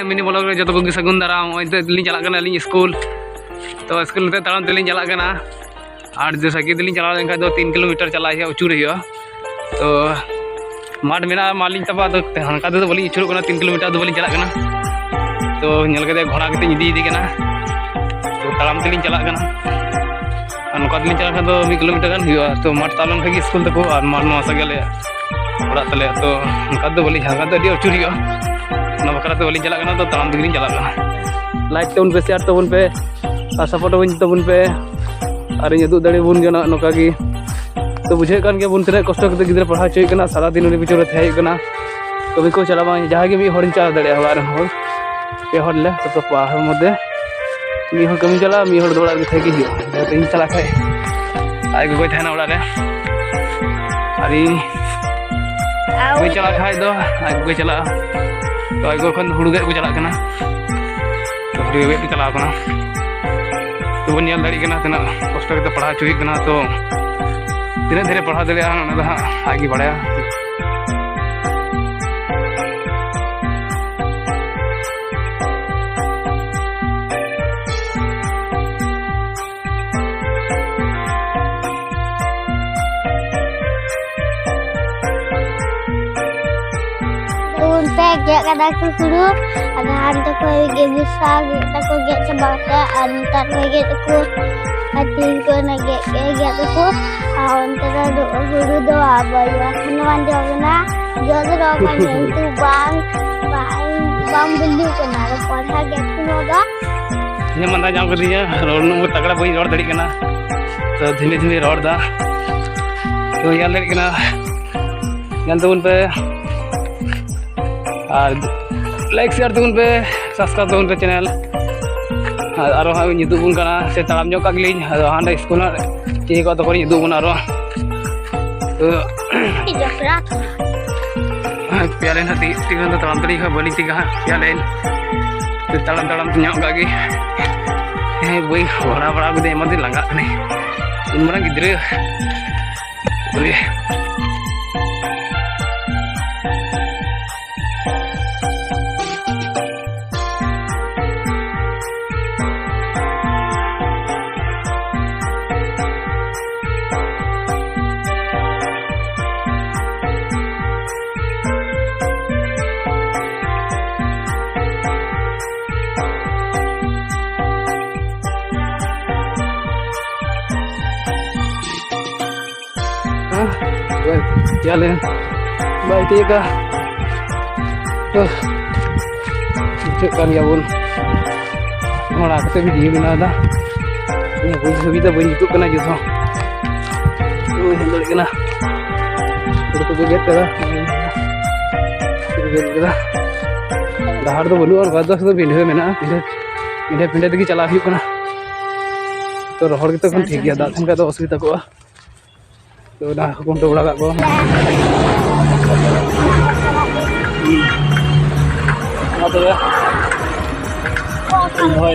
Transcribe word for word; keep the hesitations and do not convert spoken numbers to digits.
ᱢᱤᱱᱤ blog ᱨᱮ ᱡᱚᱛᱚ ᱠᱚᱜᱮ ᱥᱟᱹᱜᱩᱱ ᱫᱟᱨᱟᱢ᱾ ᱱᱚᱜᱼᱚᱭ ᱱᱤᱛᱚᱜ ᱞᱤᱧ ᱪᱟᱞᱟᱜ ᱠᱟᱱᱟ ᱟᱹᱞᱤᱧ ᱥᱠᱩᱞ᱾ ᱛᱚ ᱥᱠᱩᱞ ᱱᱤᱛᱚᱜ ᱛᱟᱲᱟᱢ ᱛᱮᱞᱤᱧ ᱪᱟᱞᱟᱜ ᱠᱟᱱᱟ᱾ ᱟᱨ ᱡᱩᱫᱤ ᱥᱟᱭᱠᱮᱞ ᱛᱮᱞᱤᱧ ᱪᱟᱞᱟᱣ ᱞᱮᱱᱠᱷᱟᱱ ᱫᱚ ᱛᱤᱱ ᱠᱤᱞᱳᱢᱤᱴᱟᱨ ᱪᱟᱞᱟᱜ ᱦᱩᱭᱩᱜᱼᱟ, ᱟᱹᱪᱩᱨ ᱦᱩᱭᱩᱜᱼᱟ᱾ ᱛᱚ ᱢᱟᱴᱷ ᱢᱮᱱᱟᱜᱼᱟ, ᱢᱟᱴᱷ ᱞᱤᱧ ᱛᱟᱵᱟ, ᱟᱫᱚ ᱦᱟᱱᱠᱟ ᱛᱮᱫᱚ ᱵᱟᱹᱞᱤᱧ ᱟᱹᱪᱩᱨᱚᱜ ᱠᱟᱱᱟ, ᱛᱤᱱ ᱠᱤᱞᱳᱢᱤᱴᱟᱨ ᱫᱚ ᱵᱟᱹᱞᱤᱧ ᱪᱟᱞᱟᱜ ᱠᱟᱱᱟ᱾ ᱛᱚ ᱧᱮᱞ ᱠᱟᱛᱮ ᱜᱷᱚᱲᱟ ᱠᱟᱛᱮᱧ ᱤᱫᱤᱭᱮᱫᱮ ᱠᱟᱱᱟ᱾ ᱛᱚ ᱛᱟᱲᱟᱢ ᱛᱮᱞᱤᱧ ᱪᱟᱞᱟᱜ ᱠᱟᱱᱟ᱾ ᱟᱨ ᱱᱚᱝᱠᱟ ᱛᱮᱞᱤᱧ ᱪᱟᱞᱟᱜ ᱠᱷᱟᱱ ᱫᱚ ᱢᱤᱫ ᱠᱤᱞᱳᱢᱤᱴᱟᱨ ᱜᱟᱱ ᱦᱩᱭᱩᱜᱼᱟ᱾ ᱛᱚ ᱢᱟᱴᱷ ᱛᱟᱵ ᱞᱮᱱᱠᱷᱟᱱ ᱜᱮ ᱥᱠᱩᱞ ᱛᱟᱠᱚ, ᱟᱨ ᱢᱟᱴᱷ ᱱᱚᱣᱟ ᱥᱟᱸᱜᱮ ᱟᱞᱮᱭᱟᱜ ᱚᱲᱟᱜ ᱛᱟᱞᱮ᱾ ᱛᱚ ᱚᱱᱠᱟ ᱫᱚ ᱵᱟᱹᱞᱤᱧ, ᱦᱟᱱᱠᱟ ᱫᱚ ᱟᱹᱰᱤ ᱟᱹᱪᱩᱨ ᱦᱩᱭᱩᱜᱼᱟ, ᱚᱱᱟ ᱵᱟᱠᱷᱨᱟ ᱛᱮ ᱵᱟᱹᱞᱤᱧ ᱪᱟᱞᱟᱜ ᱠᱟᱱᱟ᱾ ᱛᱚ ᱛᱟᱲᱟᱢ ᱛᱮᱜᱮᱞᱤᱧ ᱪᱟᱞᱟᱜ ᱠᱟᱱᱟ᱾ ᱞᱟᱭᱤᱠ ᱛᱟᱵᱚᱱ ᱯᱮ, ᱥᱮᱭᱟᱨ ᱛᱟᱵᱚᱱ ᱯᱮ, ᱟᱨ ᱥᱟᱯᱳᱨᱴ ᱟᱵᱚᱱ ᱛᱟᱵᱚᱱ ᱯᱮ, ᱟᱨ ᱤᱧ ᱩᱫᱩᱜ ᱫᱟᱲᱮᱭᱟᱵᱚᱱ ᱡᱮᱱᱚ ᱱᱚᱝᱠᱟ ᱜᱮ᱾ ᱛᱚ ᱵᱩᱡᱷᱟᱹᱣᱮᱫ ᱠᱟᱱ ᱜᱮᱭᱟᱵᱚᱱ ᱛᱤᱱᱟᱹᱜ ᱠᱚᱥᱴᱚ ᱠᱟᱛᱮ ᱜᱤᱫᱽᱨᱟᱹ ᱯᱟᱲᱦᱟᱣ ᱦᱚᱪᱚᱭ ᱦᱩᱭᱩᱜ ᱠᱟᱱᱟ, ᱥᱟᱨᱟᱫᱤᱱ ᱩᱱᱤ ᱯᱤᱪᱷᱚᱱ ᱨᱮ ᱛᱟᱦᱮᱸ ᱦᱩᱭᱩᱜ ᱠᱟᱱᱟ᱾ ᱠᱟᱹᱢᱤ ᱠᱚ ᱪᱟᱞᱟᱣ ᱵᱟᱝ, ᱡᱟᱦᱟᱸᱭ ᱜᱮ ᱢᱤᱫ ᱦᱚᱲᱤᱧ ᱪᱟᱞᱟᱣ ᱫᱟᱲᱮᱭᱟᱜᱼᱟ, ᱚᱲᱟᱜ ᱨᱮᱱ ᱦᱚᱲ ᱯᱮ ᱦᱚᱲ ᱞᱮ, ᱛᱚ ᱯᱟᱲᱦᱟᱣ ᱢᱚᱫᱽᱫᱷᱮ ᱢᱤᱫ ᱦᱚᱲ ᱠᱟᱹᱢᱤ ᱪᱟᱞᱟᱜᱼᱟ, ᱢᱤᱫ ᱦᱚᱲ ᱫᱚ ᱚᱲᱟᱜ ᱨᱮᱜᱮ ᱛᱟᱦᱮᱸ ᱜᱮ ᱦᱩᱭᱩᱜᱼᱟ᱾ ᱡᱟᱦᱟᱸ ᱛᱤᱧ ᱪᱟᱞᱟᱜ ᱠᱷᱟᱡ ᱟᱡ ᱜᱚᱜᱚᱭ ᱛᱟᱦᱮᱱᱟ ᱚᱲᱟᱜ ᱨᱮ, ᱟᱨ ᱤᱧ ᱵᱟᱹᱧ ᱪᱟᱞᱟᱜ ᱠᱷᱟᱡ ᱫᱚ ᱟᱡ ᱜᱚᱜᱚᱭ ᱪᱟᱞᱟᱜᱼᱟ᱾ ᱛᱚ ᱟᱡ ᱜᱚᱜᱚ ᱠᱷᱚᱱ ᱦᱩᱲᱩ ᱜᱮᱫ ᱠᱚ ᱪᱟᱞᱟᱜ ᱠᱟᱱᱟ, ᱛᱚ ᱦᱩᱲᱩ ᱜᱮᱫ ᱠᱚ ᱪᱟᱞᱟᱣ ᱠᱟᱱᱟ᱾ ᱛᱚ ᱵᱚᱱ ᱧᱮᱞ ᱫᱟᱲᱮᱭᱟᱜ ᱠᱟᱱᱟ ᱛᱤᱱᱟᱹᱜ ᱠᱚᱥᱴᱚ ᱠᱟᱛᱮ ᱯᱟᱲᱦᱟᱣ ᱦᱚᱪᱚ ᱦᱩᱭᱩᱜ ᱠᱟᱱᱟ᱾ ᱛᱚ ᱛᱤᱱᱟᱹᱜ ᱫᱷᱤᱨᱮ ᱯᱟᱲᱦᱟᱣ ᱫᱟᱲᱮᱭᱟᱜᱼᱟ ᱚᱱᱟ ᱫᱚ ᱦᱟᱸᱜ ᱟᱡ ᱜᱮ ᱵᱟᱲᱟᱭᱟ᱾ ᱩᱱᱛᱮ ᱜᱮᱫ ᱠᱟᱫᱟ ᱠᱚ ᱦᱩᱲᱩ, ᱟᱫᱚ ᱦᱟᱱᱛᱮ ᱠᱷᱚᱡ ᱜᱮᱫ ᱵᱤᱥᱟ ᱜᱮᱫ ᱛᱟᱠᱚ ᱜᱮᱫ ᱪᱟᱵᱟ ᱠᱟᱛᱮ, ᱟᱨ ᱱᱮᱛᱟᱨ ᱠᱷᱚᱡ ᱜᱮᱫ ᱟᱠᱚ, ᱟᱨ ᱛᱤᱦᱤᱧ ᱠᱚ ᱚᱱᱟ ᱜᱮᱫ ᱜᱮᱫ ᱜᱮᱫ ᱟᱠᱚ, ᱟᱨ ᱚᱱᱛᱮ ᱨᱮ ᱫᱚ ᱦᱩᱲᱩ ᱫᱚ ᱟᱵᱟᱨ ᱱᱚᱣᱟ ᱡᱚ ᱠᱟᱱᱟ, ᱡᱚ ᱫᱚ ᱨᱚ ᱠᱟᱱ ᱜᱮᱭᱟ, ᱠᱤᱱᱛᱩ ᱵᱟᱝ, ᱵᱟᱝ, ᱵᱟᱝ ᱵᱤᱞᱤ ᱠᱟᱱᱟ, ᱟᱫᱚ ᱯᱚᱨᱦᱟ ᱜᱮᱫ ᱠᱚ ᱱᱚᱣᱟ ᱫᱚ᱾ ᱤᱧᱟᱹᱜ ᱢᱟᱸᱫᱟ ᱧᱟᱢ ᱠᱟᱫᱤᱧᱟ, ᱨᱚᱲ ᱩᱱᱟᱹᱜ ᱛᱟᱜᱲᱟ ᱵᱟᱹᱧ ᱨᱚᱲ ᱫᱟᱲᱮᱭᱟᱜ ᱠᱟᱱᱟ, ᱛᱚ ᱫᱷᱤᱢᱮ ᱫᱷᱤᱢᱮ ᱨᱚᱲ ᱫᱟ᱾ ᱛᱚ ᱧᱮᱞ ᱫᱟᱲᱮᱭᱟᱜ ᱠᱟᱱᱟ, ᱧᱮᱞ ᱛᱟᱵᱚᱱ ᱯᱮ ᱟᱨ ᱞᱟᱭᱤᱠ ᱥᱮᱭᱟᱨ ᱛᱟᱵᱚᱱ ᱯᱮ, ᱥᱟᱵᱥᱠᱨᱟᱭᱤᱵ ᱛᱟᱵᱚᱱ ᱯᱮ ᱪᱮᱱᱮᱞ᱾ ᱟᱨ ᱟᱨᱚ ᱦᱟᱸᱜ ᱤᱧ ᱩᱫᱩᱜ ᱟᱵᱚᱱ ᱠᱟᱱᱟ, ᱥᱮ ᱛᱟᱲᱟᱢ ᱧᱚᱜ ᱠᱟᱜ ᱜᱮᱞᱤᱧ, ᱟᱫᱚ ᱦᱟᱸᱰᱮ ᱥᱠᱩᱞ ᱦᱟᱸᱜ ᱪᱮᱫ ᱠᱚ ᱛᱚᱠᱷᱚᱱ ᱤᱧ ᱩᱫᱩᱜ ᱟᱵᱚᱱᱟ ᱟᱨᱚ᱾ ᱛᱚ ᱡᱚᱯᱲᱟ ᱛᱷᱚᱲᱟ᱾ ᱯᱮᱭᱟ ᱞᱟᱭᱤᱱ ᱦᱟᱸᱜ ᱛᱤ-, ᱛᱤᱸᱜᱩ ᱫᱚ ᱛᱟᱲᱟᱢ ᱛᱟᱹᱞᱤᱧ ᱠᱷᱟᱱ ᱵᱟᱹᱞᱤᱧ ᱛᱤᱸᱜᱟ ᱦᱟᱸᱜ, ᱯᱮᱭᱟ ᱞᱟᱭᱤᱱ᱾ ᱛᱟᱲᱟᱢ ᱛᱟᱲᱟᱢ ᱛᱮ ᱧᱚᱜ ᱠᱟᱜ ᱜᱮ᱾ ᱦᱮᱸ, ᱵᱟᱹᱧ ᱜᱷᱚᱲᱟ ᱵᱟᱲᱟ ᱠᱮᱫᱟ, ᱮᱢᱚᱱ ᱛᱮ ᱞᱟᱸᱜᱟᱜ ᱠᱟᱹᱱᱟᱹᱧ᱾ ᱩᱱ ᱢᱟᱨᱟᱝ ᱜᱤᱫᱽᱨᱟᱹ᱾ ᱵᱚᱞᱮ᱾ ᱪᱮᱫ ᱞᱮ ᱵᱟᱭ ᱛᱤᱭᱟᱹᱜᱟ᱾ ᱛᱚ, ᱵᱩᱡᱷᱟᱹᱜ ᱠᱟᱱ ᱜᱮᱭᱟ ᱵᱚᱱ᱾ ᱢᱟᱲᱟᱝ ᱠᱟᱛᱮ ᱵᱷᱤᱰᱤᱭᱳ ᱵᱮᱱᱟᱣ ᱮᱫᱟ᱾ ᱤᱧ ᱵᱟᱹᱧ ᱥᱩᱵᱤᱫᱷᱟ, ᱵᱟᱹᱧ ᱡᱩᱛᱩᱜ ᱠᱟᱱᱟ ᱡᱩᱛ ᱦᱚᱸ᱾ ᱵᱟᱹᱧ ᱧᱮᱞ ᱫᱟᱲᱮᱭᱟᱜ ᱠᱟᱱᱟ᱾ ᱦᱩᱲᱩ ᱠᱚᱠᱚ ᱜᱮᱫ ᱠᱟᱫᱟ᱾ ᱜᱮᱫ ᱠᱟᱫᱟ᱾ ᱰᱟᱦᱟᱨ ᱫᱚ ᱵᱟᱹᱱᱩᱜᱼᱟ, ᱵᱟᱫ ᱫᱚ ᱥᱩᱫᱷᱩ ᱯᱤᱸᱰᱷᱟᱹ ᱢᱮᱱᱟᱜᱼᱟ᱾ ᱯᱤᱸᱰᱷᱟᱹ, ᱯᱤᱸᱰᱷᱟᱹ, ᱯᱤᱸᱰᱷᱟᱹ ᱛᱮᱜᱮ ᱪᱟᱞᱟᱜ ᱦᱩᱭᱩᱜ ᱠᱟᱱᱟ᱾ ᱛᱚ, ᱨᱚᱦᱚᱲ ᱜᱮᱛᱚ ᱮᱠᱷᱚᱱ ᱴᱷᱤᱠ ᱜᱮᱭᱟ, ᱫᱟᱜ ᱛᱟᱦᱮᱱ ᱠᱷᱟᱱ ᱫᱚ ᱚᱥᱩᱵᱤᱫᱷᱟ ᱠᱚᱜᱼᱟ᱾ ᱛᱚ, ᱚᱱᱟ ᱦᱟᱹᱠᱩ ᱠᱚ ᱩᱰᱩᱠ ᱵᱟᱲᱟ ᱠᱟᱜ ᱠᱚᱣᱟ᱾ ᱢᱟ ᱛᱚᱵᱮ᱾